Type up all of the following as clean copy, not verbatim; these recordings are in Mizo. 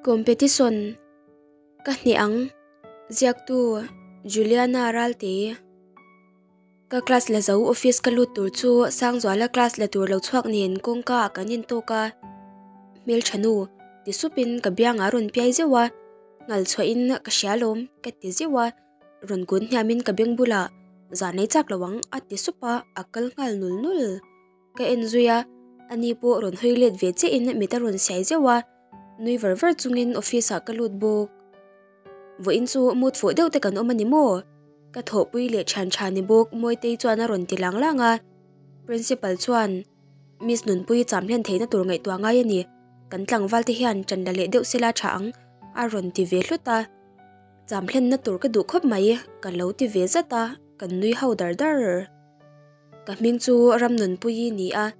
Competition Ka hneh ang, Ziaktu Juliana Ralte. Ka class la zo office ka lut tur chu Sangzuala class la tur lo chhuak nen kawngka ah kan intawk a. Hmeltha nu, ti supin ka biangah a rawn piai zeuh a, ngal chhuahin ka hria lawm ka ti zeuh a, rawn kun hniamin ka beng bulah zah nei chak lo ang a ti sup a, a kal nghal nul nul. Ka en zui a, ani pawh rawn hawi let ve chiahin mit a rawn siai zeuh a, nui var var chungin office ah ka lut bawk. Vawiin chu mut fuh deuh te kan awm a ni maw? Ka thawhpui leh thian tha ni bawk Mawitei chuan a rawn ti lang lang a, Principal chuan Miss Nunpuii cham hlen theihna tur ngaihtuah ngai a ni, kan tlangval te hian ṭan la leh deuh sela tha ang a rawn ti ve hlut a. Cham hlenna tur ka duh khawp mai ka lo ti ve zat a, kan nui ho dar dar. Ka hming chu Ramnunpuii ni a,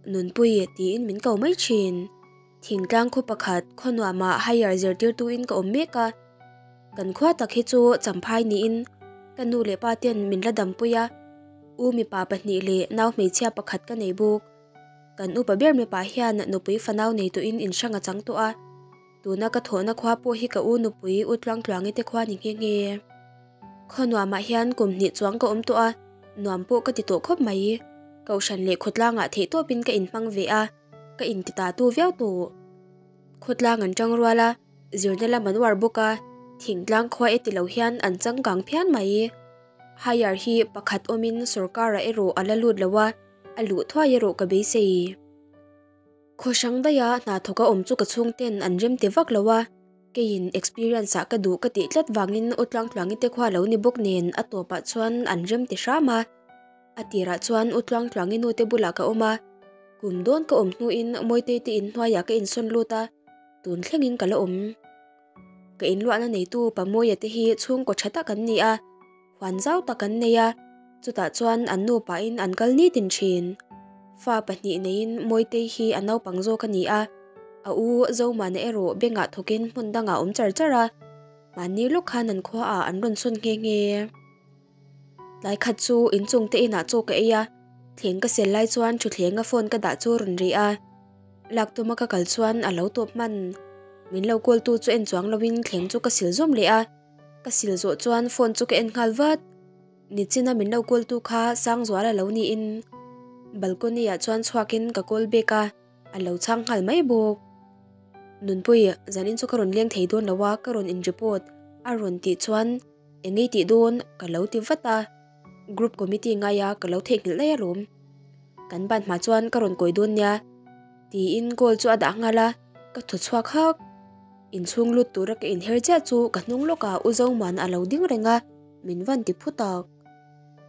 Nunpui tiin min ko mai thin. Thingtlang khaw pakhat khaw nuamah higher zirtirtuin ka awm mek a. Kan khua tak hi chu Champhai niin ka nu leh pa ten min la dampui a, u mipa pahnih leh nau hmeichhia pakhat ka nei bawk. Kan upa ber mipa hian nupui fanau nei tuin inhrang a chang tawh a, tuna ka thawhna khua pawh hi ka u nupui U Tluangtluangi te khua ni nghe nghe. Khaw nuamah hian kum hnih chuang ka awm tawh a, nuam pawh ka ti tawh khawp mai. Kohhran leh khawtlangah theihtawpin ka inhmang ve a, ka inti ta tu viau tawh. Khawtlang an tang rual a, zirna lam an uar bawk a, thingtlang khua e ti lo hian an changkang phian mai. Higher hi pakhat awmin sorkarah erawh a la lut lo a, a luh thuai erawh ka beisei. Khaw hrang daiha hna thawk a awm chu ka chhungten an rem ti vak lo a, keiin experience ah ka duh ka tih tlat vangin aw tluangtluangi te khua lo ni bawk nen a tawpah chuan an rem ti hram a. A tirah chuan u tluangtluangi nu te bulah ka awm a, kum dawn ka awm hnuin Mawitei te inhnuaiah ka insawn lut a, tun thlengin ka la awm. Ka inluahna neitu Pamawia te hi chhungkaw tha tak an ni a, huan zau tak an nei a, chutah chuan an nupain an kal nitin thin. Fa pahnih neiin Mawitei hi a naupang zawk a ni a, a u Zomana erawh bengah thawkin hmun dangah a awm char char a, mahni lawk khan an khuaah an rawn sawn nghe nghe. Tlai khat chu inchung te inah chaw ka ei a, thleng ka sel lai chuan thuthlenga phone ka dah chu a rawn ri a. Lak tuma ka kal chuan a lo tawp hman. Min lo call tu chu en chuang loin thleng chu ka sil zawm leh a, ka sil zawh chuan phone chu ka en nghal vat. Nichina min lo call tu kha Sangzuala lo niin balcony ah chuan chhuakin ka call back a, a lo chhang nghal mai bawk. Nunpui, zanin chu ka rawn leng thei dawn lo a, ka rawn in report a rawn tih chuan Engei tih dawn ka lo ti vat a, group committee ngaia ka lo theihnghilh daih alawm. Kan ban hma chuan ka rawn kawi dawn nia tiin call chu a dah nghal a, ka thaw chhuak hak. Inchhung lut tura ka inher chiah chu ka hnung lawkah U Zoman a lo ding reng a, min van ti phu tak.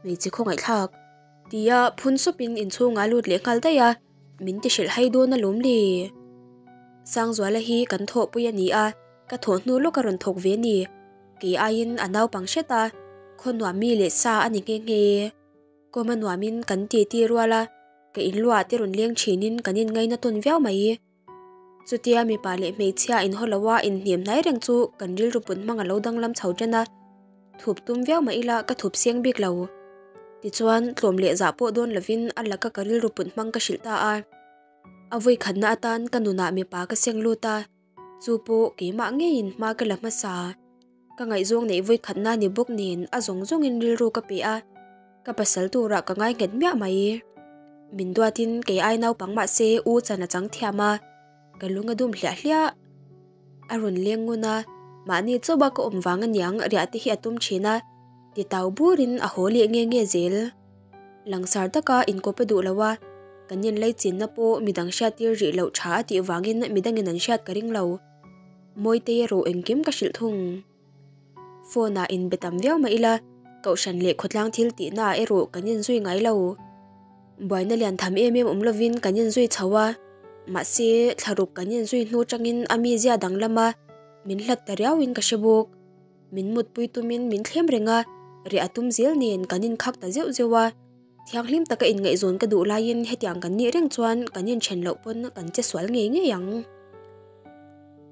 Hmeichhe khawngaihthlak tia phun supin inchhungah a lut leh nghal daih a, min ti hrilh hai dawn alawm le. Sangzuala hi kan thawhpui a ni a, ka thawh hnu lawk a rawn thawk ve a ni. Kei aiin a naupang hret a, khaw nuam mi leh sa a ni nghe nghe. Kawma nuamin kan ti ti rual a, ka inluah te rawn leng thinin kan inngaina tawn viau mai. Chutia mipa leh hmeichhia inhaw lo a inhnem hnai reng chu kan rilru pun hmang a lo danglam chho tan a, thup tum viau mah ila ka thup seng bik lo. Tichuan, tlawm leh zah pawh dawn lovin a laka ka rilru pun hmang ka hrilh ta a. A vawikhatna atan ka nunah mipa ka seng lut a. Chu pawh keimah ngeiin hma ka la hmasa. Ka ngaihzawng neih vawikhatna ni bawk nen a zawng zawngin rilru ka pe a, ka pasal turah ka ngai nghet miah mai. Min duatin kei ai naupang mah se u chan a chang thiam a, ka lung a dum hliah hliah. A rawn leng ngun a, mahni chauha ka awm vang aniang riah te hi a tum thin a, ti tau burin a haw leh nge nge zel. Langsar taka inkawp a duh lo a, kan inlei chinna pawh midang hriattir rih loh tha a tih vangin midangin an hriat ka ring lo. Mawitei erawh engkim ka hrilh thung. Phone ah inbe tam viau mah ila, kohhran leh khawtlang thil tihna ah erawh kan inzui ngai lo. Buaina lian tham em em awm lovin kan inzui chho a, mahse thlaruk kan inzui hnu tangin a mizia danglam a, min hlat ta riauin ka hre bawk. Min mutpui tumin min thlem reng a, reh a tum zel nen kan inkhak ta zeuh zeuh a. Thianghlim taka inngaihzawn ka duh laiin hetiang kan nih reng chuan kan inthen loh pawn kan che sual ngei ngei ang.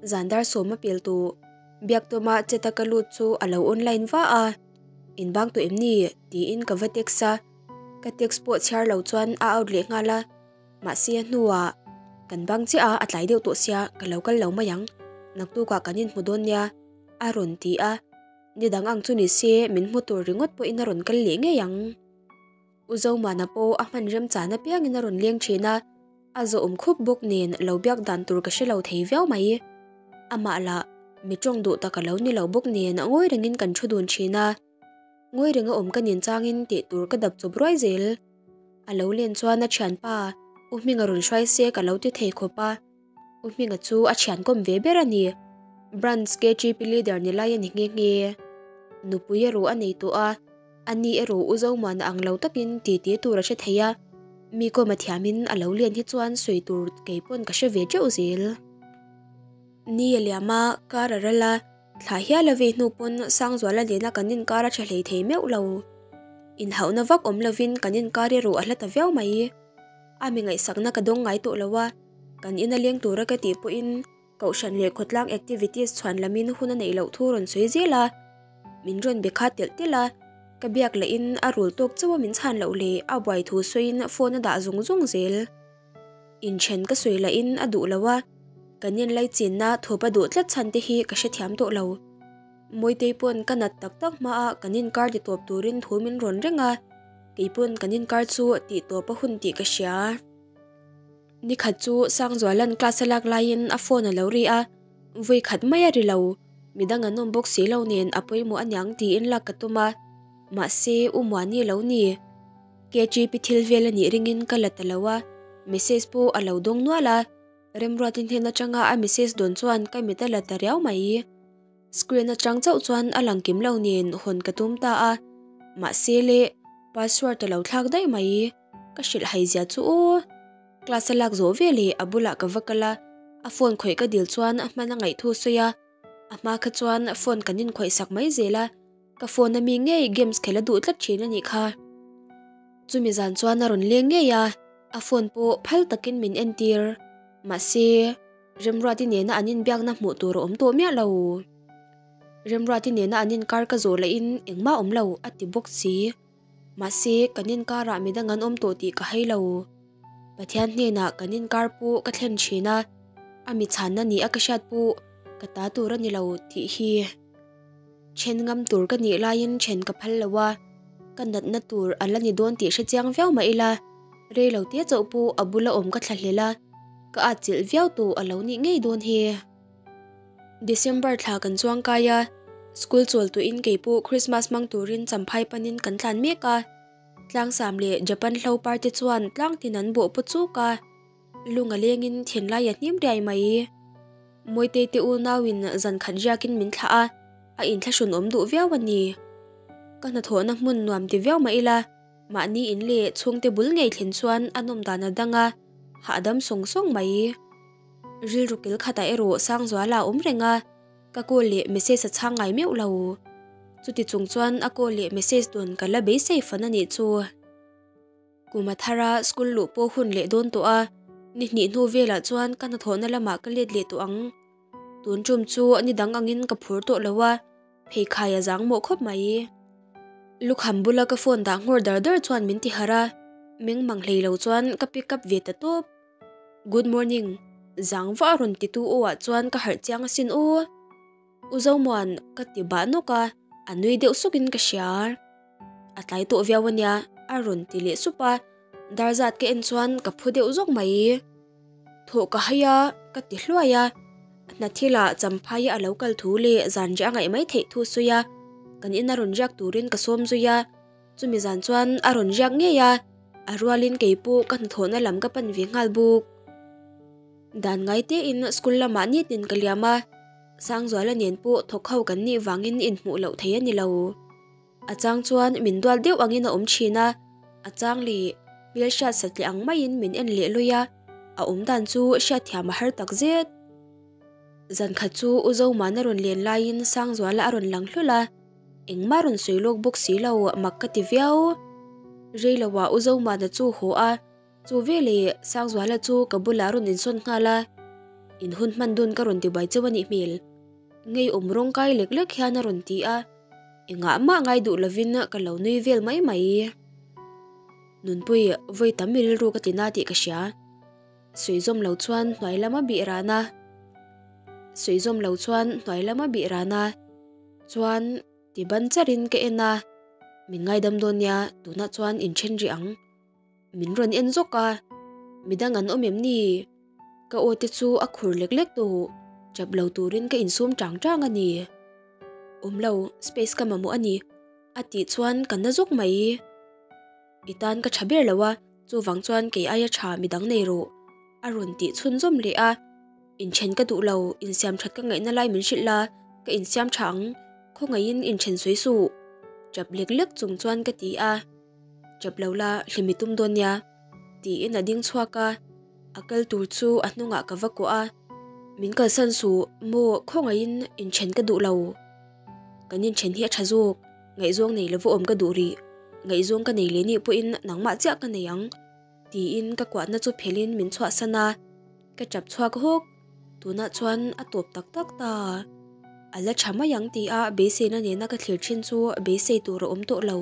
Zandar sawma pel tu Biaktawma che taka lut chu a lo online va a, Inbang tawh em ni? tiin ka va text a, ka text pawh chhiar lo chuan a out leh nghal a. Mahse a hnuah kan bang chiah a, a tlai deuh tawh sia ka lo kal lo mai ang. Naktukah kan inhmu dawn nia, a rawn ti a. Ni dang ang chu ni se min hmu tur ringawt pawhin a rawn kal leh ngei ang. U Zomana pawh a hman remchan apiangin a rawn leng thin a, a zawhawm khup bawk nen lo biak dan tur ka hre lo thei viau mai. Amah lah mi tawng duh tak a lo ni lo bawk nen ngawi rengin kan thu dun thin a. Ngawi renga awm ka nin changin tih tur ka dap chawp ruai zel. A lo len chuan a thianpa U Hminga rawn hruai se ka lo ti thei khawp a. U Hminga chu a thiankawm ve ber a ni. Branch KGP leader ni lai a ni nghe nghe. Nupui erawh a nei tawh a, a ni erawh U Zomuana ang lo takin titi tur a hre thei a. Mi kawm a thiamin a lo lian hi chuan sawi tur kei pawn ka hre ve teuh zel. Ni a liam a, kar a ral a, thla hial a vei hnu pawn Sangzuala nena kan inkar a tha hlei thei meuh lo. Inhauhna vak awm lovin kan inkar erawh a hla ta viau mai. A mi ngaihsakna ka dawng ngai tawh lo a, kan ina leng tura ka tih pawhin Kohhran leh khawtlang activities chhuan lamin hun a neih loh thu rawn sawi zel a, min rawn be kha telh telh a, ka biak lahin a rul tawk chauh a min chhan loh leh a buai thu sawiin phone a dah zung zung zel. Inthen ka sawi lahin a duh lo a, kan inlaichinna thup a duh tlat chhan te hi ka hrethiam tawh lo. Mawitei pawn ka nat tak tak hma a kan inkar ti tawp turin thu min rawn reng a, kei pawn kan inkar chu tih tawp a hun tih ka hria. Nikhat chu Sangzuala'n class a lak laiin a phone a lo ri a, vawi khat mai a ri lo, midang an awm bawk si lo nen a pawimawh aniang tiin lak ka tum a, mahse U Muani lo ni. KGP thil vel a nih ringin ka la ta lo a, message pawh a lo dawng nual a, Remruati hnen atanga a message dawn chuan ka mit a la ta riau mai. Screen atang chauh chuan a lang kim lo nen hawn ka tum ta a, mahse le password a lo thlak daih mai, ka hrilh hai zia chu aw. Class a lak zawh ve leh a bulah ka va kal a, a phone khawih ka dil chuan a hman a ngaihthu sawi a, a hma kha chuan phone kan inkhawih sak mai zel a, ka phone a mi ngei games khel a duh tlat thin a nih kha. Chumi zan chuan a rawn leng ngei a, a phone pawh phal takin min entir, mahse. Remruati nena an inbiakna hmuh tur a awm tawh miah lo. Remruati nena an inkar ka zawh lahin engmah awm lo a ti bawk si. Mahse, kan inkarah midang an awm tawh tih ka hai lo. Pathian hnenah kan inkar pawh ka thlen thin a, a mi chhanna ni a ka hriat pawh ka ta tur a ni lo tih hi. Then ngam tur ka nih laiin then ka phal lo a, ka natna tur a la ni dawn tih hre chiang viau mah ila, rei lo te chauh pawh a bula awm ka thlahlel a, ka atchilh viau tawh a lo nih ngei dawn hi. December thla kan chuang kai a, school chawl tuin kei pawh Christmas hmang turin champhai panin kan tlan mek a, Tlangsam leh Japan hlo par te chuan tlang tin an bawh paw chuk a, Lung a lengin thinlai a hnim riai mai. Mawitei te unauin zan khat riakin min thlah a, a inthlahrun awm duh viau a ni. Ka hnathawhna hmun nuam ti viau mah ila, mahni in leh chhungte bul ngei thlen chuan a nawm dan a dang a, hahdam sawng sawng mai. Rilru kil khatah erawh Sangzuala a awm reng a, ka call leh message a chhang ngai meuh lo. Chuti chung chuan a call leh message dawn ka la beisei fan a nih chu. Kum a thar a, school luh pawh hun leh dawn tawh a, ni hnih hnu velah chuan ka hnathawhna lamah ka let leh tawh ang. Tun tum chu ni dang angin ka phur tawh lo a, pheikhai a zang mawh khawp mai. Lukham bula ka phone dah nghawr dar dar chuan min ti harh a, meng mang hlei lo chuan ka pick up ve ta tawp. Good morning, zang vah a rawn ti tu aw ah chuan ka harh chiang asin aw. U Zomuan ka ti bah nawk a, a nui deuh sukin ka hria. A tlai tawh viau ania a rawn ti leh sup a, dar zat ka en chuan ka phu deuh zawk mai. Thawh ka hai a, ka ti hluai a, hna thilah Champhai a lo kal thu leh zan riah a ngaih mai theih thu sawi a, kan ina rawn riak turin ka sawm zui a, chumi zan chuan a rawn riak ngei a, a rualin kei pawh ka hnathawhna lam ka pan ve nghal bawk. Dan ngai tein school lamah nitin ka liam a, Sangzuala nen pawh thawk ho kan nih vangin inhmuh loh thei a ni lo. A chang chuan min duat deuh angin a awm thin a, a chang leh hmel hriat satliah ang maiin min en leh lui a, a awm dan chu hriatthiam a har tak zet. Zan khat chu U Zoman a rawn len laiin Sangzuala a rawn lang hlul a, engmah rawn sawi lawk bawk si lo mak ka ti viau. Reiloah U Zomana chu haw a, Chu veleh Sangzuala chu ka bulah rawn insawn nghal a, In hun hman dun ka rawn ti buai cheu a nih hmel. Ngeiawm rawng kai lek lek hian a rawn ti a, engah mah ngai duh lovin ka lo nui vel mai mai. Nunpui, vawi tam i rilru ka ti na tih ka hria. Suizawm lo chuan hnuai lama bih ran a. Sawi zawm lo chuan hnuai lama bih ran a, chuan ti ban charin ka en a, min ngaidam dawn nia tunah chuan inthen rih ang. Min rawn en zawk a, midang an awm em ni? Ka aw te chu a khur lek lek tawh, tap lo turin ka insum tang tang a ni. Awm lo, space ka mamawh a ni, a tih chuan ka na zawk mai. I tan ka tha ber lo a, chuvang chuan kei aia tha midang nei rawh, a rawn tih chhunzawm leh a. Inthen ka duh lo, insiam that ka ngaihna lai min hrilh la, ka insiam tha ang, khawngaihin inthen sawi suh, tap lek lek chung chuan ka ti a. Tap lo la, hlimi tum dawn nia, tiin a ding chhuak a, a kal tur chu a hnungah ka va kuah a, Min kalsan suh, maw khawngaihin inthen ka duh lo. Kan inthen hi a tha zawk, ngaihzawng nei lova awm ka duh rih, ngaihzawng ka nei leh nih pawhin nangmah chiah ka nei ang, tiin ka kuahna chu phelhin min chhuahsan a, ka tap chhuak hawk, tunah chuan a tawp tak tak ta. A la tha mai ang tia beiseina nena ka thlir thin chu beisei tur a awm tawh lo.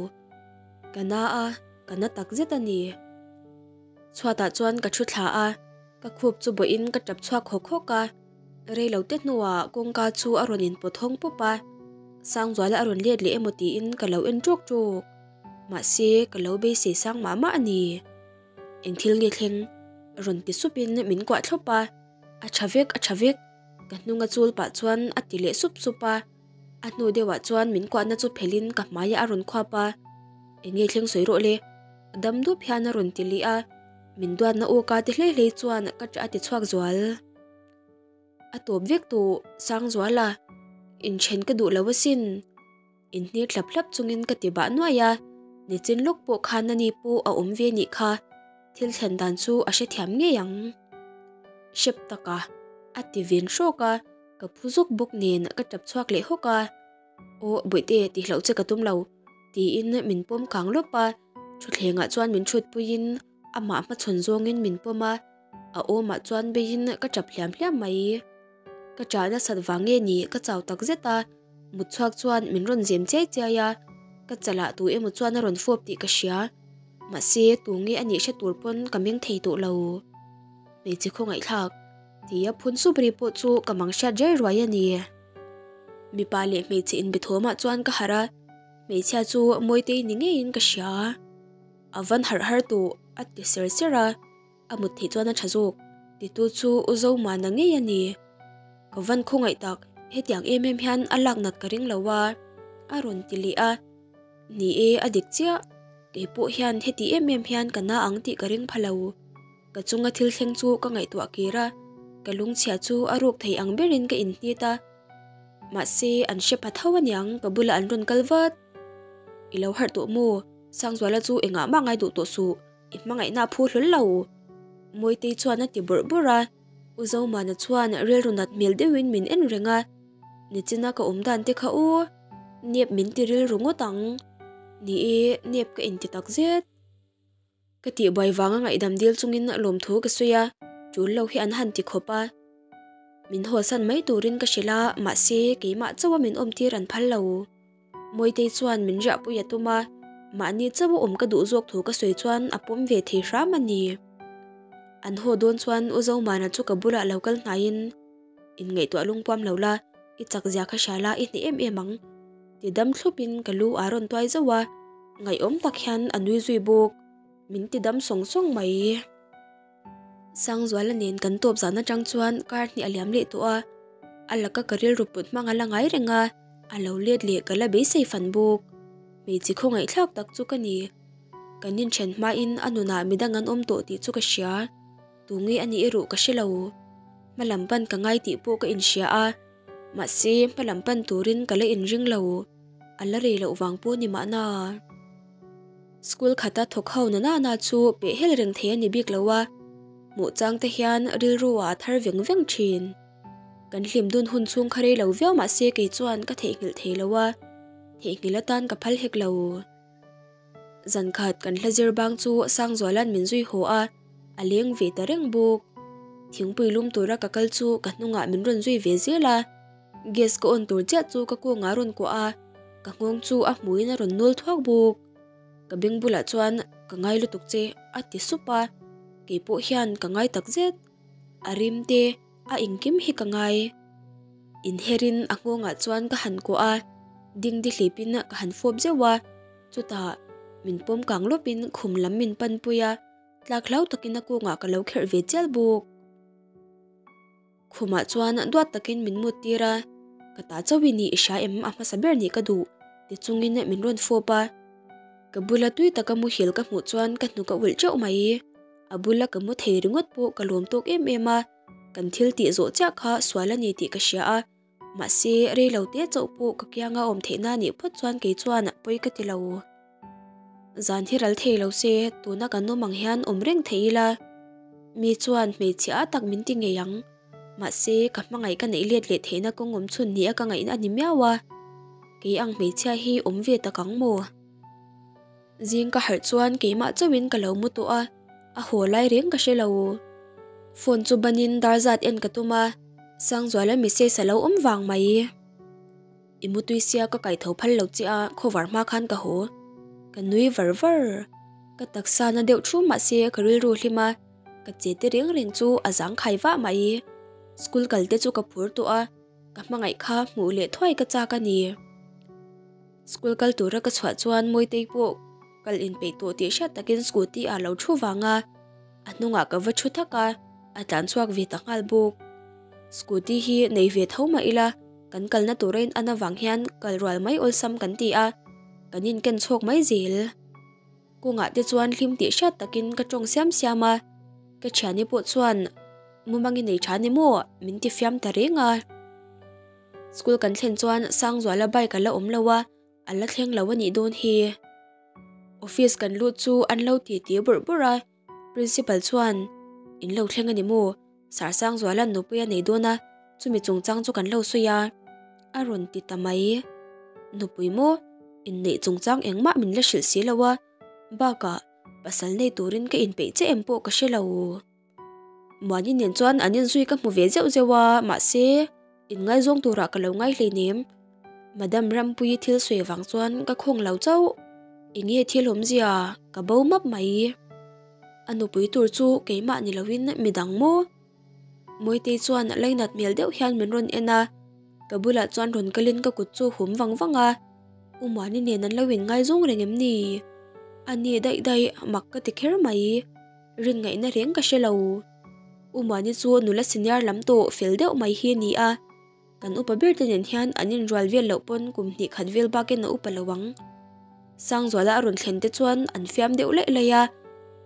Ka na a, ka na tak zet a ni. Chhuatah chuan ka thu thla a, ka khup chu bawhin ka tap chhuak hawk hawk a. Rei lo te hnuah kawngka chu a rawn inpawt hawng pawp a, Sangzuala a rawn let leh emaw tiin ka lo en ṭawk ṭawk. Mahse, ka lo beisei sang mah mah a ni. Eng thil nge thleng? Rawn ti supin min kuah thlawp a, A ṭha vek, a ṭha vek, ka hnunga chul pah chuan a ti leh sup sup a. A hnu deuhah chuan min kuahna chu phelhin ka hmaiah a rawn khuap a, Eng nge thleng sawi rawh le? Dam dup hian a rawn ti leh a, min duatna aw ka ti hlei hlei chuan ka ṭah a ti chhuak zual. A tawp vek tawh Sangzuala, inthen ka duh lo asin. Inhnir hlap hlap chungin ka ti bah nuai a, nichin lawk pawh khan ani pawh a awm ve nih kha, thil thlen dan chu a hrethiam ngei ang. Hrep taka a ti ven hrawk a, ka phu zawk bawk nen ka tap chhuak leh hawk a, Aw Bawihte tihloh che ka tum lo tiin min pawm kang lawp a, thutthlengah chuan min thutpuiin amah hmachhawn zawngin min pawm a, a awmah chuan beiin ka tap hliam hliam mai. Ka ṭah nasat vang nge ni ka chau tak zet a, mut chhuak chuan min rawn zem chiai chiai a, ka chalah tu emaw chuan a rawn fawp tih ka hria, mahse tu nge a nih hre tur pawn ka meng thei tawh lo. Hmeichhe khawngaihthlak tia phun sup ri pawh chu ka mang hriat riai ruai a ni. Mipa leh hmeichhe inbethawmah chuan ka harh a, hmeichhia chu Mawitei ni ngeiin ka hria. A van harh har tawh a ti ser ser a. A mut theih chuan a tha zawk. Titu chu U Zomana ngei a ni. Ka van khawngaih tak, hetiang em em hian a lak nat ka ring lo a, a rawn ti leh a. Ni e, a dik chiah. Kei pawh hian heti em em hian ka na ang tih ka ring pha lo. Ka chunga thil thleng chu ka ngaihtuah kir a, ka lungchhia chu a ruk thei ang berin ka inhnit a. Mahse, an hre pha tho aniang ka bulah an rawn kal vat. I lo harh tawh maw? Sangzuala chu engah mah ngai duh tawh suh. I hmangaihna a phu hlawl lo. Mawitei chuan a ti bawrh bawrh a, U Zomana chuan rilru nat hmel deuhin min en reng a, Nichina ka awm dan te kha u, nep min ti rilru ngawt ang. Ni e, nep ka inti tak zet. Ka tihbuai vanga ngaihdam dil chungin lawmthu ka sawi a, tul lo hi an han ti khawp a. Min hawsan mai turin ka hrilh a, mahse keimah chauha min awmtir an phal lo. Mawitei chuan min riahpui a tum a, mahni chauh a awm ka duh zawk thu ka sawi chuan a pawm ve thei hram a ni. An haw dawn chuan U Zomana chu ka bulah lo kal hnaiin, Inngaihtuah lungpuam lo la, i chak zia kha hria la i hneh em em ang. Ti dam thlupin ka lu a rawn tuai zauh a, ngaihawm tak hian a nui zui bawk. Min ti dam sawng sawng mai. Sangzuala nen kan tawp zan atang chuan kar hnih a liam leh tawh a, a laka ka rilru put hmang a la ngai reng a, a lo let leh ka la beisei fan bawk. Hmeichhe khawngaihthlak tak chu ka ni. Kan inthen hmain a nunah midang an awm tawh tih chu ka hria. Tunge a nih erawh ka hre lo. Hmalam pan ka ngai tih pawh ka inhria a, mahse hmalam pan turin ka la inring lo. A la rei loh vang pawh ni mahna. School khata thawk ho na nana chu peh hel reng thei a ni bik lo a, hmuh chang te hian rilru ah a thar veng veng thin. Kan hlim dun hun chhung kha rei lo viau mah se kei chuan ka theihnghilh thei lo a, theihnghilh atan ka phal hek lo. Zan khat kan hla zir bang chu Sangzuala'n min zui haw a, a leng ve ta reng bawk. Thingpui lum tura ka kal chu ka hnungah min rawn zui ve zel a, Gas ka on tur chiah chu ka kawngah a rawn kuah a, ka nghawng chu a hmuiin a rawn nawl thuak bawk. Ka beng bulah chuan ka ngai lutuk che a ti sup a, kei pawh hian ka ngai tak zet. A rim te, a engkim hi ka ngai. Inherin a nghawngah chuan ka han kuah a, dingdi hlipin ka han fawp zeuh a, chutah min pawm kang lawpin khum lam min panpui a, tlak hlau takin a kungah ka lo kherh ve chial bawk. Khumah chuan duat takin min mut tir a, Ka ta chauh i nih i hria em a hmasa ber nih ka duh ti chungin min rawn fawp a. Ka bula tui taka muhil ka hmuh chuan ka hnuk a ulh teuh mai. A bula ka mu thei ringawt pawh ka lawm tawk em em a, kan thil tih zawh chiah kha sual a ni tih ka hria a, mahse rei lo te chauh pawh ka kianga awm theihna nih phawt chuan kei chuan pawi ka ti lo. Zan hi ral thei lo se tuna kan awm ang hian awm reng thei ila, mi chuan hmeichhe a tak min ti ngei ang. Mahse ka hmangaih ka neih let leh theihna kawng awm chhun ni a ka ngaihna a ni miau a, kei ang hmeichhia hi awm ve tak ang maw? Zing ka harh chuan keimah chauhin ka lo mu tawh a, a haw lai reng ka hre lo. Phone chu banin dar zat en ka tum a, Sangzuala message a lo awm vang mai. I mutui sia ka kaih tho phal lo che a, khawvar hma khan ka haw. Ka nui var var. Ka taksa na deuh thu mahse ka rilru hlim a, ka che te reng reng chu a zang khai vah mai. School kal te chu ka phur tawh a, ka hmangaih kha hmuh leh thuai ka chak a ni. School kal tura ka chhuah chuan Mawitei pawh kal inpeih tawh tih hriat takin scooty ah lo thu vang a, a hnungah ka va thu thak a, a tlan chhuak ve ta nghal bawk. Scooty hi nei ve tho mah ila kan kalna tura in an avang hian kal rual mai awlsam kan ti a, kan inken chhawk mai zel. Kawngah te chuan hlim tih hriat takin ka tawng siam siam a, ka thiani pawh chuan mumang i nei tha ni maw min ti fiam ta reng a. School kan thlen chuan Sangzuala bike a la awm lo a, a la thleng lo a nih dawn hi. Office kan lut chu an lo ti ti bawrh bawrh a, Principal chuan, In lo thleng a ni maw? Sir Sangzuala'n nupui a nei dawn a, chumi chungchang chu kan lo sawi a, a rawn ti ta mai. Nupui maw? Inneih chungchang engmah min la hrilh si lo a, bakah pasal nei turin ka inpeih che em pawh ka hre lo. Muani nen chuan an inzui ka hmu ve zeuh zeuh a, mahse, inngaizawng turah ka lo ngai hleinem. Madam Rampuii thil sawi vang chuan ka khawng lo chauh. Enge thil awmzia ka bo map mai. A nupui tur chu keimah ni loin midang maw? Mawitei chuan lainat hmel deuh hian min rawn en a, ka bulah chuan rawn kalin ka kut chu hum vang vang a. U Muani nen an lo inngaizawng reng em ni? A ni daih daih mak ka ti kher mai. Rin ngaihna reng ka hre lo. U Muani chu nula senior lam tawh fel deuh mai hi a ni a. Kan upa ber te nen hian an inrual vel loh pawn kum hnih khat vel bakin a upa lo ang. Sangzuala a rawn thlen te chuan an fiam deuh laih laih a,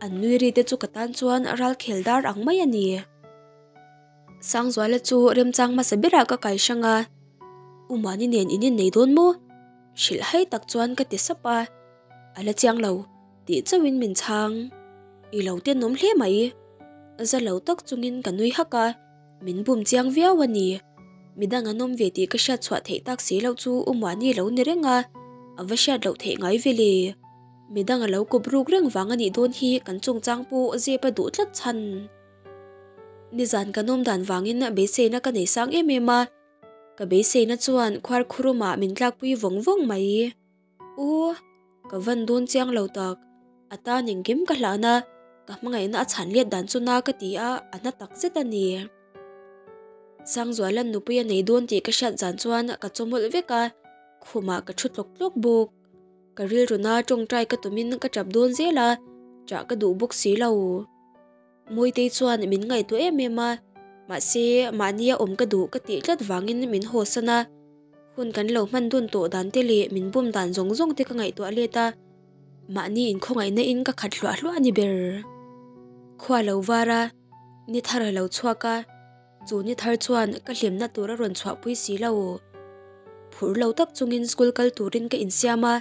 an nui ri te chu ka tan chuan ral khel dar ang mai a ni. Sangzuala chu remchang hmasa berah ka kai hrang a, U Muani nen in innei dawn maw? Hrilh hai tak chuan ka ti sap a, a la chiang lo. Tih chauhin min chhang. I lo tenawm hle mai. Za lo tak chungin ka nui hak a, min bum chiang viau a ni. Midang an awm ve tih ka hriat chhuah theih tak si loh chu u Muani lo ni reng a, a va hriat loh theih ngai ve le. Midang a lo kawp ruk reng vang a nih dawn hi kan chungchang pawh zep a duh tlat chhan. Nizan kan awm dan vangin beiseina ka nei sang em em a, ka beiseina chuan khuarkhurumah min tlakpui vawng vawng mai. U, ka van dawn chiang lo tak. A tan engkim ka hlan a, ka hmangaihna a chhan let dan chu na ka ti a, a na tak zet a ni. Sangzuala'n nupui a nei dawn tih ka hriat zan chuan ka chawmawlh vek a, khumah ka thu tlawk tlawk bawk. Ka rilruna tawngtai ka tumin ka tap dawn zel a, ṭah ka duh bawk si lo. Mawitei chuan min ngaihtuah em em a, mahse mahnia awm ka duh ka tih tlat vangin min hawsan a. Hun kan lo hman dun tawh dan te leh min bum dan zawng zawng te ka ngaihtuah let a, mahni inkhawngaihna in ka khat hluah hluah a ni ber. Khua lo var a, ni thar a lo chhuak a, chu ni thar chuan ka hlimna tur a rawn chhuahpui si lo. Phur lo tak chungin school kal turin ka insiam a,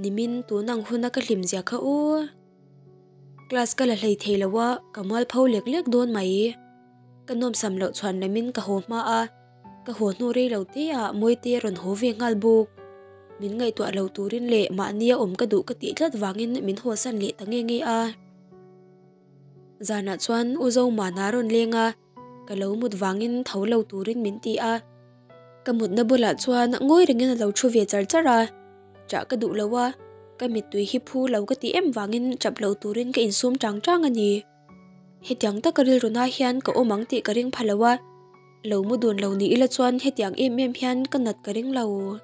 nimin tun ang huna ka hlimzia kha u. Class ka la hlei thei lo a, ka mual pho lek lek dawn mai. Ka nawmsam loh chhuan lamin ka haw hma a, ka haw hnu rei lo te ah Mawite a rawn haw ve nghal bawk. Min ngaihtuah lo turin leh mahnia awm ka duh ka tih tlat vangin min hawsan leh ta nge nge a. Zanah chuan U Zomana a rawn leng a, ka lo mut vangin tho lo turin min ti a. Ka mutna bulah chuan ngawi rengin a lo thu ve char char a, ṭah ka duh lo a, ka mittui hi phu lo ka tih em vangin ṭap lo turin ka insum ṭang ṭang a ni. Hetiang taka rilruna hian ka awm ang tih ka ring pha lo a, Lo mu dun lo ni ila chuan hetiang em em hian ka nat ka ring lo.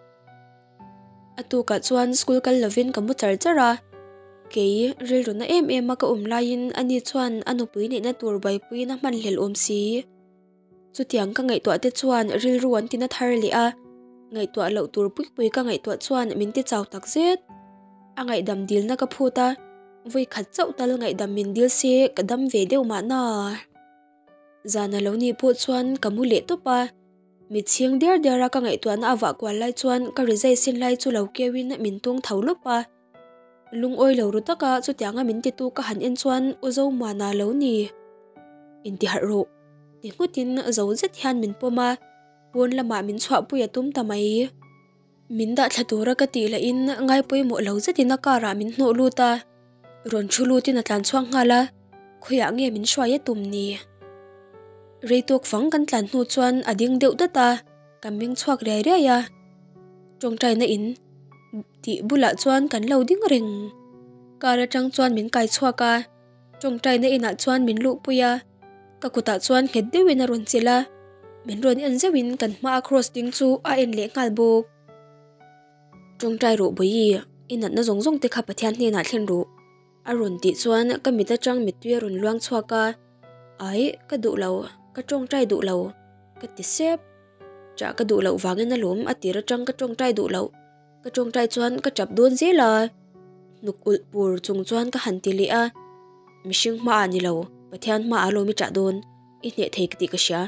A tukah chuan school kal lovin ka mu char char a, kei rilru na em em a ka awm laiin ani chuan a nupui neihna tur buaipuiin a hman hlelh awm si. Chutiang ka ngaihtuah te chuan rilru an tina thar leh a, ngaihtuah loh tur pui pui ka ngaihtuah chuan min ti chau tak zet. A ngaihdam dilna ka phut a, vawi khat chauh tal ngaihdam min dil se ka dam ve deuh mahna. Zan a lo nih pawh chuan ka mu leh tawp a, mit chhing diar diar a ka ngaihtuahna a vah kual lai chuan ka rizai sin lai chu lo keuin min tung tho lawp a. Lungawi lo ru taka chutianga min titu ka han en chuan U Zomuana lo ni. Intiharh rawh, ti nghutin zo zet hian min pawm a, pawn lamah min chhuahpui a tum ta mai. Min dah thla tura ka tih lahin ngai pawimawh lo zetin a car ah min hnawh lut a, rawn thu lutin a tlan chhuak nghal a, khawiah nge min hruai a tum ni? Rei tawk fang kan tlan hnu chuan a ding deuh dat a, ka meng chhuak riai riai a, tawngtaina in tih bulah chuan kan lo ding reng. Car atang chuan min kai chhuak a, tawngtaina inah chuan min luhpui a, ka kutah chuan nghet deuhin a rawn chelh a, min rawn en zeuhin kan hmaa cross ding chu a en leh nghal bawk. Tawngtai rawh Bawihi, i natna zawng zawng te kha Pathian hnenah thlen rawh. A rawn tih chuan ka mit atang mittui a rawn luang chhuak a, Ai, ka duh lo, ka tawngtai duh lo, ka ti sep. Chah ka duh loh vangin alawm a tir atang ka tawngtai duh loh. Ka tawngtai chuan ka tap dawn zel a, hnuk ulh pur chung chuan ka han ti leh a, Mihring hmaah ni lo, Pathian hmaah alawm i chah dawn, i hneh thei ka tih ka hria,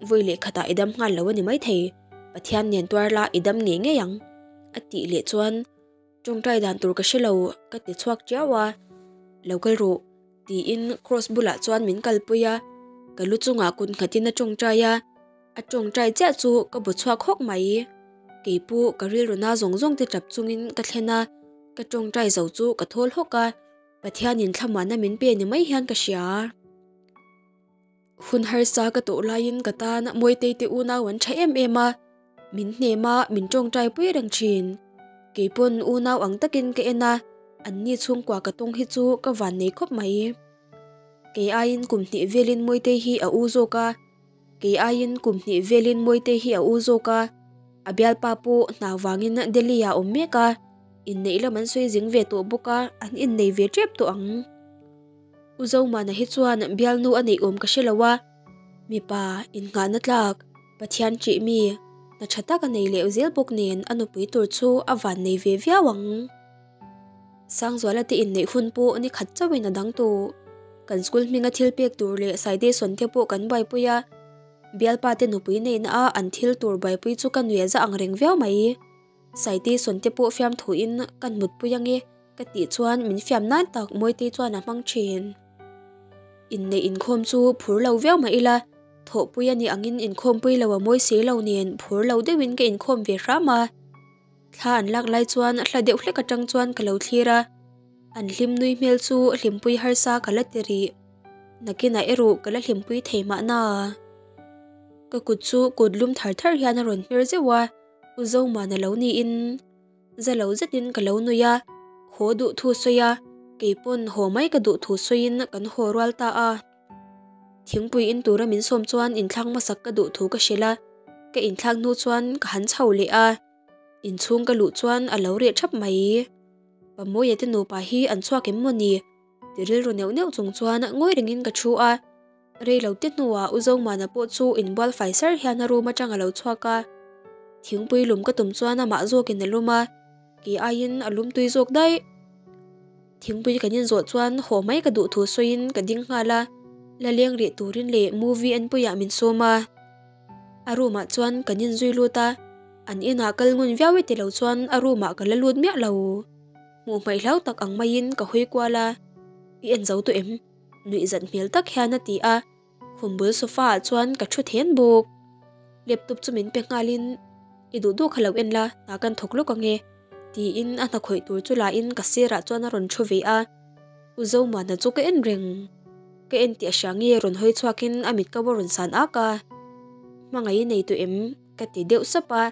vawi leh khatah i dam nghal lo a ni maithei, Pathian nen tuar la i dam ngei ngei ang, a tih leh chuan tawngtai dan tur ka hre lo ka ti chhuak tiau a, Lo kal rawh. Tiin cross bulah chuan min kalpui a, ka lu chungah kut nghatin a tawngtai a, a tawngtai chiah chu ka bu chhuak hawk mai. Keipu ka rilru na zawng zawng te tap chungin ka thlen a, ka tawngtai zo chu ka thawl hawk a, Pathianin thlamuanna min pe ni mai hian ka hria. Hun harsa ka tawh laiin ka tan Mawitei te unau an tha em em a, min hnem a, min tawngtai pui reng thin. Keipawn unau ang takin ka en a, anni chhungkua ka tawng hi chu ka van nei khawp mai. Kei aiin kum hnih velin Mawitei hi a u zawk a, kei aiin kum hnih velin Mawitei hi a u zawk a, a bialpa pawh hna vangin Delhi ah a awm mek a, inneih lam an sawi zing ve tawh bawk a, an innei ve tep tawh ang. U Zomana hi chuan bialnu a neih awm ka hre lo a, mipa innghahna tlak, Pathian ṭih mi, hna ṭha tak a nei leh zel bawk nen a nupui tur chu a van nei ve viau ang. Sangzuala te inneih hun pawh ni khat chauhin a dang tawh. Kan school hminga thil pek tur leh citation te pawh kan buaipui a, bialpa te nupui neihna a an thil tur buaipui chu ka nuih a za ang reng viau mai. Citation te pawh fiamthuin kan mutpui ange. Ka tih chuan min fiam nan tak Mawitei chuan a hmang thin. Inneih inkhawm chu phur lo viau mah ila, thawhpui a nih angin inkhawmpui lo a mawi si lo nen phur lo deuhin ka inkhawm ve hram a. Thla an lak lai chuan hla deuh hlek atang chuan ka lo thlir a, an hlim nui hmel chu hlimpui harsa ka la ti rih. Nakinah erawh ka la hlimpui thei mahna. Ka kut chu kut lum thar thar hian a rawn hmer zeuh a, U Zoman a lo niin. Za lo zetin ka lo nui a, haw duh thu sawi a, keipawn haw mai ka duh thu sawiin kan haw rual ta a. Thingpui in tura min sawm chuan inthlak hmasak ka duh thu ka hrilh a, ka inthlak hnu chuan ka han chho leh a, inchhung ka luh chuan a lo reh thap mai. Pamawia te nupa hi an chhuak em maw ni? Ti rilru neuh neuh chung chuan ngawi rengin ka thu a, rei lo te hnuah U Zomana pawh chu inbual fai sar hian a room atang a lo chhuak a, thingpui lum ka tum chuan amah zawkin a lum a, kei aiin a lum tui zawk daih. Thingpui kan inzawh chuan haw mai ka duh thu sawiin ka ding nghal a, la leng rih turin leh movie enpuiah min sawm a. A room ah chuan kan inzui lut a, an inah kal ngun viau e ti lo chuan a room ah ka la lut miah lo. Hmuh hmaih hlau tak ang maiin ka hawi kual a, I en zo tawh em? Nuih zat hmel tak hian a ti a, khum bul sofa ah chuan ka thu then bawk. Laptop chu min pe nghalin, I duh duh kha lo en la, hna kan thawk lawk ang e, tiin a hna khawih tur chu lain ka sirah chuan a rawn thu ve a. U Zomuana chu ka en reng. Ka en tih a hria nge rawn hawi chhuakin a mit ka va rawn san ak a. Hmangaih i nei tawh em? Ka ti deuh sap a,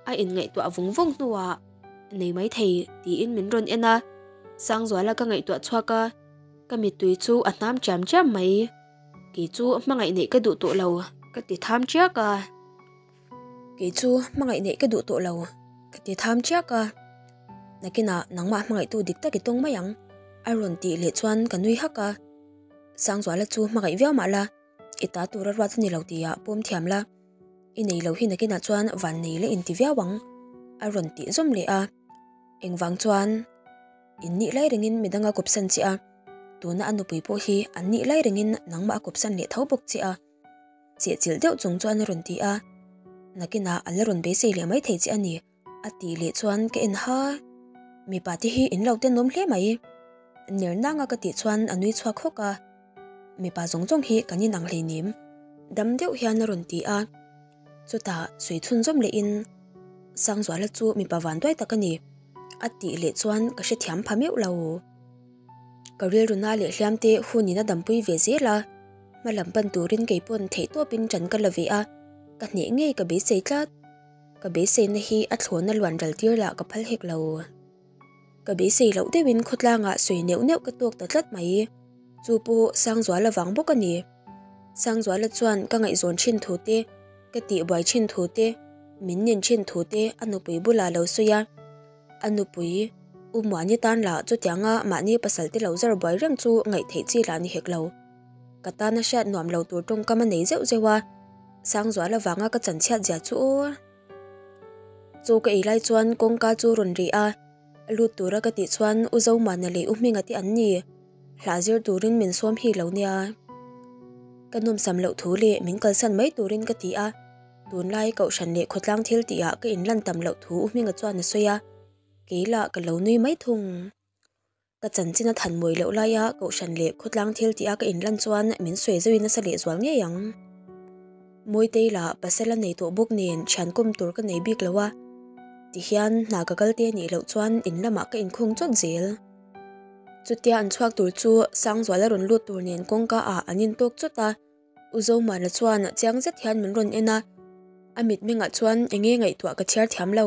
a inngaihtuah vung vung hnuah, Nei mai thei, tiin min rawn en a. Sangzuala ka ngaihtuah chhuak a, ka mittui chu a hnam chiam chiam mai. Kei chu hmangaih neih ka duh tawh lo, Ka ti tham chiak a. Kei chu hmangaih neih ka duh tawh lo, ka ti tham chiak a. Nakinah nangmah hmangaihtu dik tak i tawng mai ang, a rawn tih leh chuan ka nui hak a. Sangzuala chu hmangaih viau mah la, i ta tura ruat a ni lo tihah pawm thiam la, i nei lo hi nakinah chuan van nei la inti viau ang, a rawn tih zawm leh a. Engvang chuan in nih lai rengin midang a kawpsan che a, tuna a nupui pawh hi an nih lai rengin nangmah a kawpsan leh tho bawk che a. Chehchilh deuh chung chuan a rawn ti a, nakinah an la rawn beisei leh mai thei che a ni, a tih leh chuan ka en ha. Mipa te hi in lo tenawm hle mai. Ner nanga ka tih chuan a nui chhuak hawk a, mipa zawng zawng hi kan inang hleinem, dam deuh hian a rawn ti a. Chutah sawi chhunzawm lehin Sangzuala chu mipa vanduai tak a ni, a tih leh chuan ka hrethiam pha meuh lo. Ka rilru na leh hliam te hunin a dampui ve zel a, hma lam pan turin kei pawn theih tawpin ṭan ka la ve a, ka hneh ngei ka beisei tlat. Ka beiseina hi a thlawna luan ral tir lah ka phal hek lo. Ka beisei loh deuhin khawtlangah sawi neuh neuh ka tawk ta tlat mai. Chu pawh Sangzuala vang bawk a ni. Sangzuala chuan ka ngaihzawn thin thu te, ka tihbuai thin thu te, min nin thin thu te a nupui bulah lo sawi a. A nupui, U Muani tan lah chutianga mahni pasal te lo zar buai reng chu ngaih theih chi lah ni hek lo. Ka tana hriat nuam lo tur tawngkam a nei zeuh zeuh a, Sangzuala vanga ka chanchhiat zia chu aw. Chaw ka ei lai chuan kawngka chu rawn ri a, lut tura ka tih chuan U Zomana leh U Hminga te an ni. Hla zir turin min sawm hi lo nia. Ka nawmsam loh thu leh min kalsan mai turin ka ti a. Tunlai Kohhran leh khawtlang thil tihah ka inlan tam loh thu U Hminga chuan a sawi a, kei lah ka lo nui mai thung. Ka chanchin a than mawi loh laia Kohhran leh khawtlang thil tihah ka inlan chuan min sawi zauhin nasa lehzual ngei ang. Mawitei lah pasal a nei tawh bawk nen thian kawm tur ka nei bik lo a, tihian hna ka kal te anih loh chuan in lamah ka inkhung chawt zel. Chutia an chhuak tur chu Sangzuala rawn lut tur nen kawngka ah an intawk chawt a. U Zomana chuan chiang zet hian min rawn en a, a mitmengah chuan eng nge ngaihtuah ka chhiar thiam lo.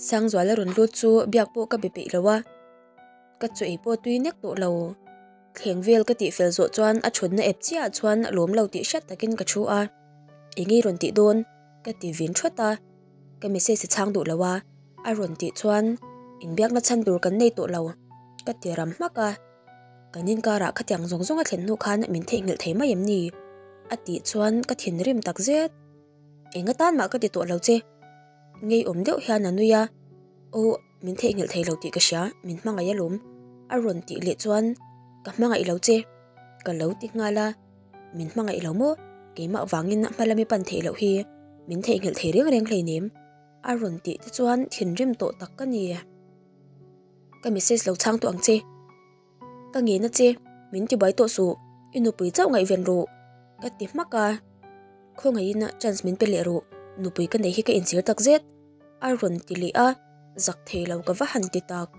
Sangzuala rawn lut chu biak pawh ka be peih lo a, ka chaw ei pawh tui nek tawh lo. Thleng vel ka tih fel zawh chuan a thutna ep chiahah chuan lawm lo tih hriat takin ka thu a, eng nge rawn tih dawn ka ti vin thawt a, ka message a chhang duh lo a, a rawn tih chuan inbiakna chhan tur kan nei tawh lo ka ti ram hmak a. Kan inkarah khatiang zawng zawng a thlen hnu khan min theihnghilh thei mai em ni? A tih chuan ka thinrim tak zet. Eng atan mah ka ti tawh lo che. Ngeiawm deuh hian a nui a, Aw, min theihnghilh thei lo tih ka hria, min hmangaih alawm. A rawn tih leh chuan Ka hmangaih lo che. Ka lo ti nghal a, Min hmangaih lo maw? Keimah vangin hma lami pan theih loh hi min theihnghilh thei reng reng hleinem. A rawn tih te chuan thinrim tawh tak ka ni. Ka message lo chhang tawh ang che. Ka ngena che, min ti buai tawh suh, i nupui chauh ngaihven rawh, ka ti hmak a. Khawngaihin chance min pe leh rawh, nupui ka nei hi ka inchhir tak zet, a rawn ti leh a, zak thei lo ka va han ti tak.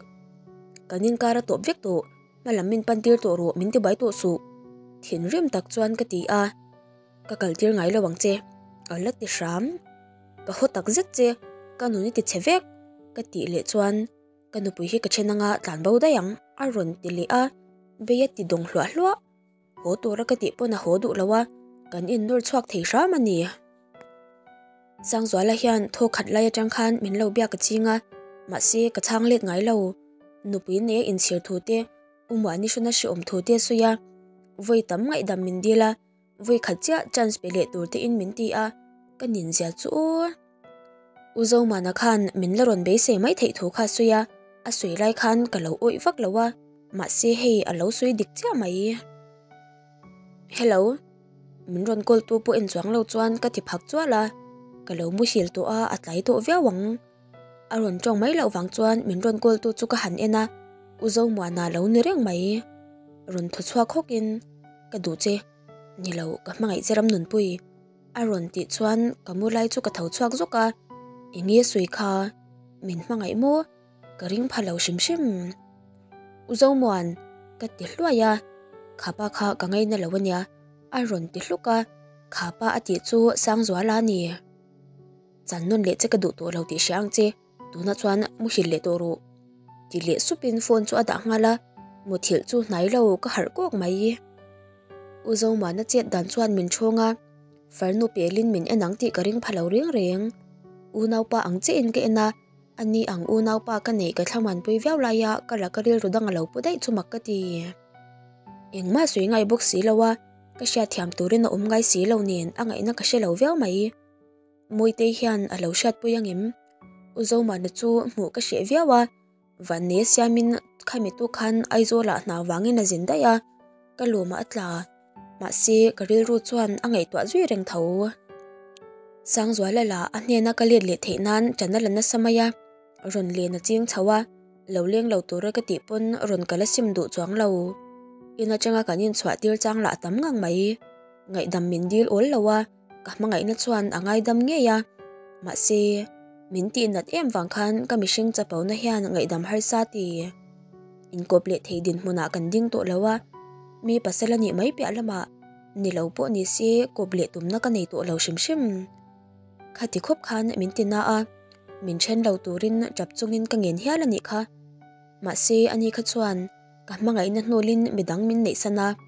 Kan inkar a tawp vek tawh, hma lam min pan tir tawh rawh, min ti buai tawh suh, thinrim tak chuan ka ti a. Ka kal tir ngai lo ang che, a la ti hram. Ka haw tak zet che, ka nun i ti chhe vek, ka tih leh chuan Ka nupui hi ka then anga tlan bo daih ang, a rawn ti leh a, vei a ti dawng hluah hluah. Haw tura ka tih pawn a haw duh lo a, kan innawr chhuak thei hram a ni. Sangzuala hian thaw khat lai atang khan min lo biak a ching a, mahse ka chhang let ngai lo. Nupui nei a inchhir thu te, U Muani hruna hrehawm thu te a sawi a, vawi tam ngaihdam min dil a, vawi khat chiah chance pe leh tur te in min ti a, ka ninzia chu aw. U Zomana khan min la rawn beisei mai theih thu kha a sawi a, a sawi lai khan ka lo awih vak lo a, mahse hei a lo sawi dik chiah mai. Hello, min rawn call tu pawh en chuang lo chuan ka ti phak chual a, ka lo muhil tawh a, a tlai tawh viau ang. A rawn tawng mai loh vang chuan min rawn call tu chu ka han en a, U Zomuana lo ni reng mai. Rawn thaw chhuak hawkin, Ka duh che, ni lo ka hmangaih che Ramnunpui. A rawn tih chuan ka mu lai chu ka tho chhuak zawk a, Eng nge sawi kha? Min hmangaih maw? Ka ring pha lo hrim hrim. U Zomuan, ka ti hluai a, Khapa kha ka ngaina lo ania, a rawn ti hluk a, Khapa a tih chu Sangzuala a ni. Chan nawn leh che ka duh tawh lo tih hria ang che. Tunah chuan muhil leh tawh rawh. Ti leh supin phone chu a dah nghal a, muthilh chu hnai lo ka harh kawk mai. U Zomana chet dan chuan min thawng a, Farnu pelin min en ang tih ka ring pha lo reng reng. Unaupa ang chiahin ka en a, ani ang unaupa ka neih ka thlamuanpui viau laia ka laka rilru dang a lo pu daih chu mak ka ti. Engmah sawi ngai bawk si lo a, ka hriatthiam turin a awm ngai si lo nen a ngaihna ka hre lo viau mai. Mawitei hian a lo hriatpui angem? U Zomana chu hmuh ka hreh viau a, Vanne siamin khami tu khan Aizawlah hna vangin a zin daih a, ka lawmah a tla. Mahse, ka rilru chuan a ngaihtuah zui reng tho. Sangzuala lah a hnena ka let leh theih nan ṭan a la nasa mai a, rawn len a ching chho a, lo leng lo tura ka tih pawn rawn kal a sim duh chuang lo. In aṭanga kan inchhuah tir chang lah a tam ngang mai. Ngaihdam min dil awl lo a. Ka hmangaihna chuan a ngaidam ngei a, mahse, min tihnat em vang khan ka mihring chapona hian ngaihdam harsa ti. Inkawp leh thei dinhmunah kan ding tawh lo a, mi pasal a nih mai piah lamah ni lo pawh ni se kawp leh tumna ka nei tawh lo hrim hrim. Khati khawp khan min ti na a, min then lo turin tap chungin ka ngen hial a nih kha. Mahse, ani kha chuan ka hmangaihna hnawlin midang min neihsan a.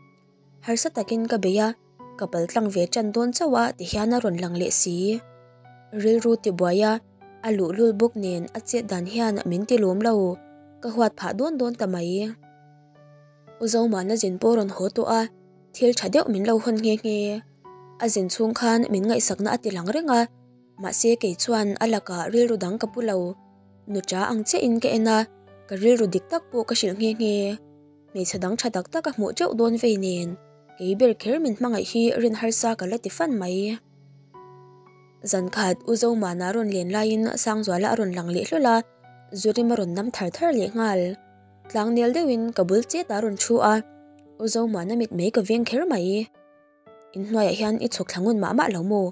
Harsa takin ka bei a, ka pal tlang ve tan dawn chauh a tihian a rawn lang leh si. Rilru tibuai a, a luhlul bawk nen a chet dan hian min ti lawm lo, ka huat phah dawn dawn ta mai. U Zomana zin pawh rawn haw tawh a, thil tha deuh min lo hawn nghe nghe. A zin chhung khan min ngaihsakna a ti lang reng a, mahse kei chuan a lakah rilru dang ka pu lo. Nuṭa ang chiahin ka en a, ka rilru dik tak pawh ka hrilh nghe nghe. Hmeichhe dang tha tak tak a hmuh teuh dawn vei nen, kei ber kher min hmangaih hi rin harsa ka la ti fan mai. Zankhat U Zomana rawn len laiin Sangzuala a rawn lang leh hlawl a, Zurim a rawn nam thar thar leh nghal. Tlangnel deuhin ka bul chet a rawn thu a, U Zomana mitmei ka veng kher mai. Inhnuaiah hian i chhuk thla ngun mah mah lo maw?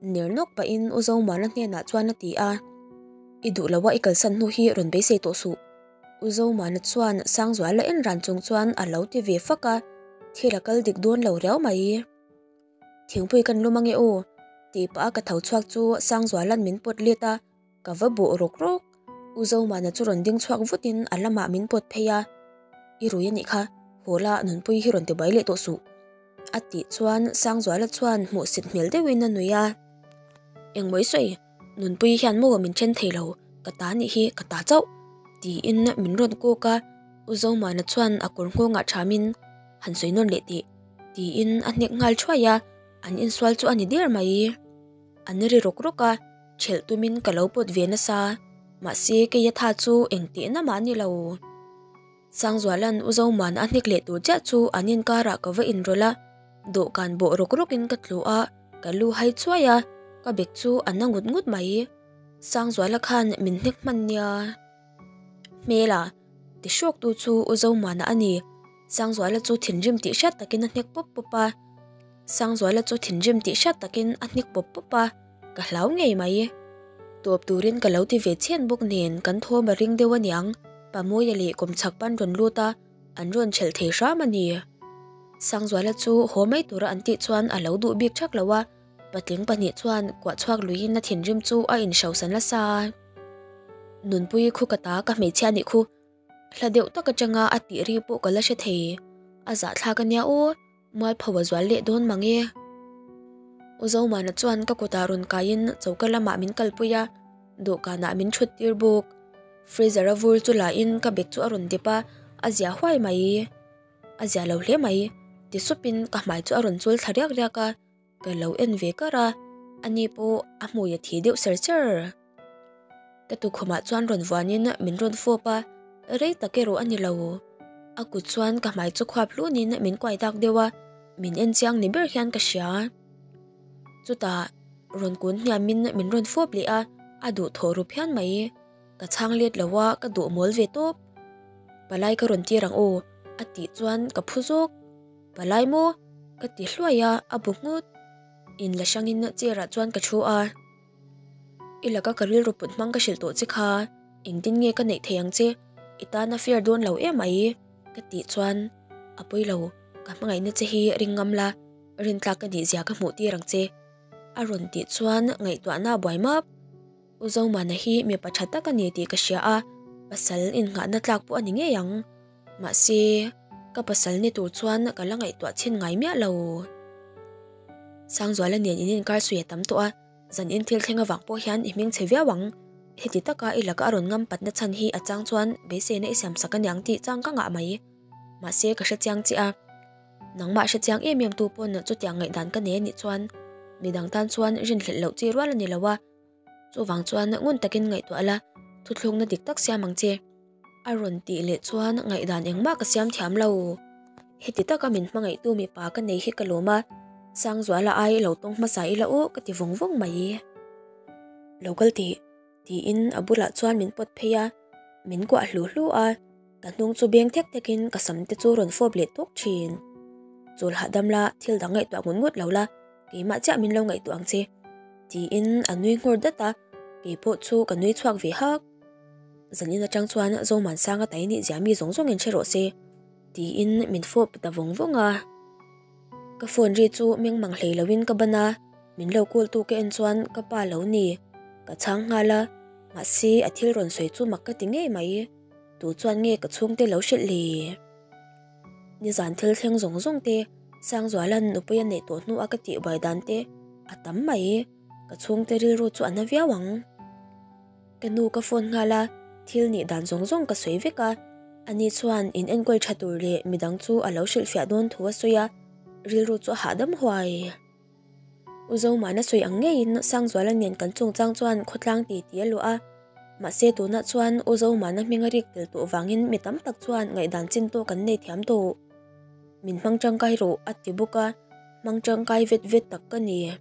Ner nawk pahin U Zomana hnenah chuan a ti a, I duh loa i kalsan hnu hi rawn beisei tawh suh. U Zomana chuan Sangzuala en ran chung chuan a lo ti ve fak a, thil a kal dik dawn lo riau mai. Thingpui kan lum ange aw, tih pah a ka tho chhuak chu Sangzuala'n min pawt let a, Ka va bawh rawk rawk. U Zomana chu rawn ding chhuak vutin a lamah min pawt phei a, I rui a nih kha, haw la Nunpui hi rawn ti bai leh tawh suh. A tih chuan Sangzuala chuan hmuhsit hmel deuhin a nui a. Engmaw i sawi, Nunpui hian maw min then thei lo, ka ta nih hi ka ta chauh. Tiin min rawn kawk a, U Zomana chuan a kawr nghawngah thamin han sawi nawn leh tih. Tiin a hnek nghal thuai a, an insual chu a ni der mai. An ri rawk rawk a. Ṭhelh tumin ka lo pawt ve nasa, mahse keia tha chu eng tehna mah a ni lo. Sangzuala'n U Zoman a hnek leh tur chiah chu an inkarah ka va inrawlh a, dawhkan bawh rawk rawkin ka tlu a, ka lu hai chuai a, ka bek chu a na ngut ngut mai. Sangzuala khan min hnek hman nia. Hmela, ti hrawktu chu U Zomana a ni. Sangzuala chu thinrim tih hriat takin a hnek pawp pawp a. Sangzuala chu thinrim tih hriat takin a hnek pawp pawp a. Ka hlau ngei mai. Tawp turin ka lo ti ve chhen bawk nen kan thawm a ring deuh aniang, Pamawia leh kawmchhak pan rawn lut a, an rawn chelh thei hram a ni. Sangzuala chu haw mai tura an tih chuan a lo duh bik thak lo a, patling pahnih chuan kuah chhuak luiin a thinrim chu a inhrosa nasa a. Nunpui khu ka ta ka hmeichhia nih khu, hla deuh tak atanga a tih ri pawh ka la hre thei, a zahthlak ania aw. Mualpho a zual leh dawn mang e. U Zomana chuan ka kutah rawn kaiin choka lamah min kalpui a, dawhkanah min thut tir bawk. Freezer a vur chu lahin ka bag chu a rawn dep a, a zia huai mai. A zia lo hle mai, ti supin ka hmai chu a rawn chul thla riak riak a, ka lo en ve kar a, ani pawh a hmui a thi deuh ser ser. Ka tukhumah chuan rawn vuanin min rawn fawp a, rei tak erawh a ni lo. A kut chuan ka hmai chu khuap hlunin min kuai dak deuh a, min en chiang ni ber hian ka hria. Chutah rawn kun hniamin min rawn fawp leh a, a duh thaw ru phian mai. Ka chhang let lo a, ka duh mawl ve tawp. Palai ka rawn tir ang aw, a tih chuan ka phu zawk. Palai maw? Ka ti hluai a, a bu nghut. Inla hrangin chair ah chuan ka thu a. I laka ka rilru put hmang ka hrilh tawh che kha, engtin nge ka neih thei ang che, i tan a fair dawn lo em mai ka tih chuan a pawi lo, ka hmangaihna che hi ring ngam la, rintlak ka nih zia ka hmuh tir ang che a rawn tih chuan ngaihtuahna a buai map. U Zomana hi mipa tha tak a ni tih ka hria a, pasal innghahna tlak pawh a ni ngei ang. Mahse, ka pasal ni tur chuan ka la ngaihtuah chhin ngai miah lo. Sangzuala nen in inkar sawi a tam tawh a, zan in thil thleng avang pawh hian i hming chhe viau ang. Heti taka i laka a rawn ngam patna chhan hi a chang chuan beiseina i siam sak aniang tih chang ka ngah mai. Mahse ka hrechiang chiah a. Nangmah hrechiang em em tu pawn chutiang ngaihdan ka nei anih chuan midang tan chuan rinhlelh loh chi rual a ni lo a. Chuvang chuan ngun takin ngaihtuah la, thuthlukna dik tak siam ang che. A rawn tih leh chuan ngaihdan engmah ka siam thiam lo. Heti taka min hmangaihtu mipa ka nei hi ka lawm a, Sangzuala ai lo tawng hmasa ila aw ka ti vawng vawng mai. Lo kal tih, tiin a bulah chuan min pawt phei a, min kuah hlu hlu a, ka hnung chu beng thek thekin ka sam te chu rawn fawp leh tawk thin. Chawl hahdam la, thil dang ngaihtuah ngut ngut lo la, keimah chiah min lo ngaihtuah ang che. Tiin a nui nghawr dat a, kei pawh chu ka nui chhuak ve hak. Zanin atang chuan Zomansanga tai nih zia mi zawng zawngin hre rawh se, tiin min fawp ta vawng vawng a. Ka phone ri chu meng mang hlei loin ka ban a, min lo call tu ka en chuan ka pa lo ni. Ka chhang nghal a, mahse a thil rawn sawi chu mak ka ti ngei mai. Tu chuan nge ka chhungte lo hrilh le? Nizan thil thleng zawng zawng te, Sangzuala'n nupui a neih tawh hnu a ka tih buai dan te a tam mai, ka chhungte rilru chu a na viau ang. Ka nu ka phone nghal a, thil nih dan zawng zawng ka sawi vek a, ani chuan in enkawl tha tur leh midang chu a lo hrilhfiah dawn thu a sawi a, rilru chu a hahdam huai. U Zomana sawi ang ngeiin Sangzuala nen kan chungchang chuan khawtlang ti ti a luah a, mahse tunah chuan U Zomana hming a rik tel tawh vangin mi tam tak chuan ngaihdan chin tawk an nei thiam tawh. Min hmang tangkai rawh a ti bawk a, hmang tangkai vet vet tak ka ni.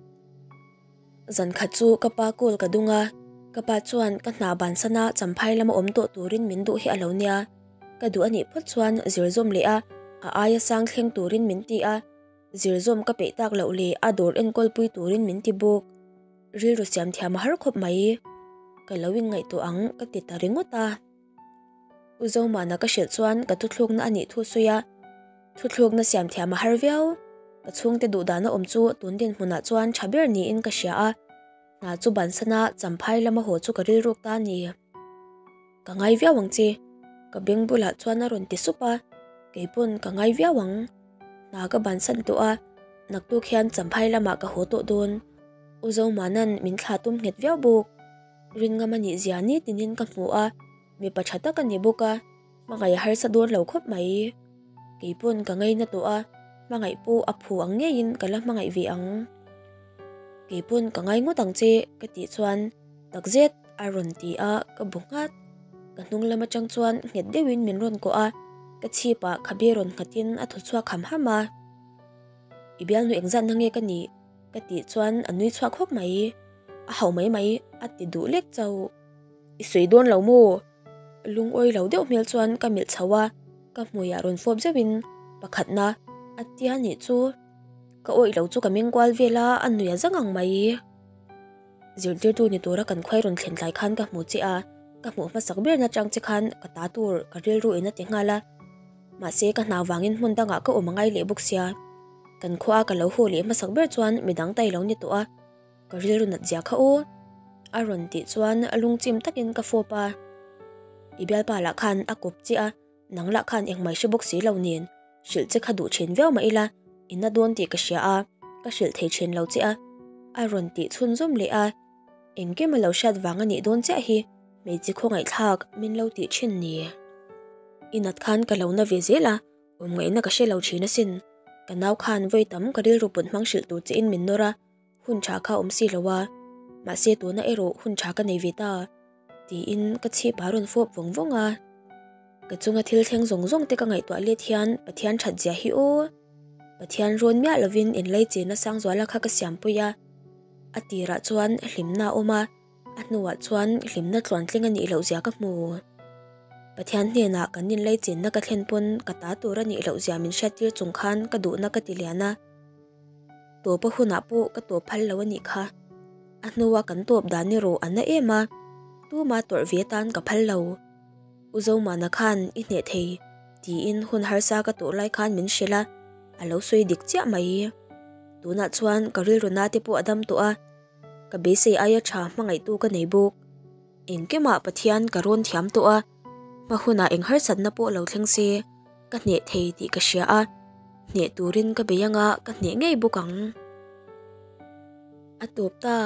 Zan khat chu ka pa call ka dung a, ka pa chuan ka hna bansana champhai lama awm tawh turin min duh hi a lo nia, ka duh a nih phawt chuan zir zawm leh a, a aia sang thleng turin min ti a. Zirzawm ka peih tak loh leh a dawr enkawl pui turin min ti bawk. Rilru siam thiam a har khawp mai. Ka lo inngaihtuah ang ka ti ta ringawt a. U Zomana ka hrilh chuan ka thuthlukna a nih thu sawi a. Thuthlukna siam thiam a har viau. Ka chhungte duhdana awm chu tun dinhmunah chuan tha ber niin ka hria a. Hna chu bansana champhai lama haw chu ka rilruk ta a ni. Ka ngai viau ang che, ka beng bulah chuan a rawn ti sup a, keipawn ka ngai viau ang. Hna ka bansan tawh a, naktuk hian champhai lamah ka haw tawh dawn. U Zomanan min thla tum nghet viau bawk. Rinngam a nih zia nitinin ka hmu a, mipa tha tak a ni bawk a, hmangaih a harsa dawn lo khawp mai. Keipawn ka ngaina tawh a, hmangaih pawh a phu ang ngeiin ka la hmangaih ve ang. Keipawn ka ngai ngawt ang che ka tih chuan takzet a rawn ti a, ka bu nghat. Ka hnung lam atang chuan nghet deuhin min rawn kawh a, ka chhipah khabe rawn nghatin a thaw chhuak ham ham a. I bialnu engzatna nge ka nih? ka tih chuan a nui chhuak hawk mai. A hauh mai mai a ti duh lek chauh. I sawi dawn lo maw? Lungawi lo deuh hmel chuan ka melh chho a, ka hmuiah rawn fawp zeuhin pakhatna a tia nih chu ka awih lo chu ka meng kual vel a, a nui a zang ang mai. Zirtirtu ni tura kan khuai rawn thlen tlai khan ka hmu che a, ka hmuh hmasak berna chang che khan ka ta tur ka rilru in a ti nghal a, mahse ka hna vangin hmun dangah ka awm a ngai leh bawk sia. Kan khua a ka lo haw leh hmasak ber chuan midang tai lo ni tawh a. Ka rilru nat zia kha aw. A rawn tih chuan lungchim takin ka fawp a. I bialpa lah khan a kawp che a, nang lah khan engmai hre bawk si lo nen, hrilh che kha duh thin viau mah ila, i na dawn tih ka hria a, ka hrilh thei thin lo che a. A rawn tih chhunzawm leh a, engkim a lo hriat vang a nih dawn chiah hi hmeichhe khawngaihthlak min lo tih thin ni. I nat khan ka lo na ve zel a, awmngaihna ka hre lo thin asin. Ka nau khan vawi tam ka rilru put hmang hrilh tur chein min nawr a, Hun tha kha awm si lo a, mahse tuna erawh hun tha ka nei ve ta, tiin ka chhip a rawn fawp vawng vawng a. Ka chunga thil thleng zawng zawng te ka ngaihtuah let hian Pathian that zia hi aw. Pathian rawn miah lovin inlaichena Sangzuala kha ka siampui a, a tirah chuan hlimna a awm a, a hnuah chuan hlimna tluantling a nih loh zia ka hmu. Pathian hnenah kan inlaichenna ka thlen pawn ka ta tur a nih loh zia min hriattir chung khan ka duhna ka ti lian a. Tawp a hunah pawh ka tawp phal lo a nih kha. A hnua kan tawp dan erawh a na em a, tuma tawrh ve atan ka phal lo. U Zomana khan i hneh thei tiin hun harsa ka tawh lai khan min hrilh a, a lo sawi dik chiah mai. Tunah chuan ka rilru na te pawh a dam tawh a, ka beisei aia tha hmangaihtu ka nei bawk. Engkimah Pathian ka rawn thiam tawh a, hma hunah eng harsatna pawh lo thleng se. Ka hneh thei tih ka hria a, hneh turin ka bei anga ka hneh ngei bawk ang. A tawp ta.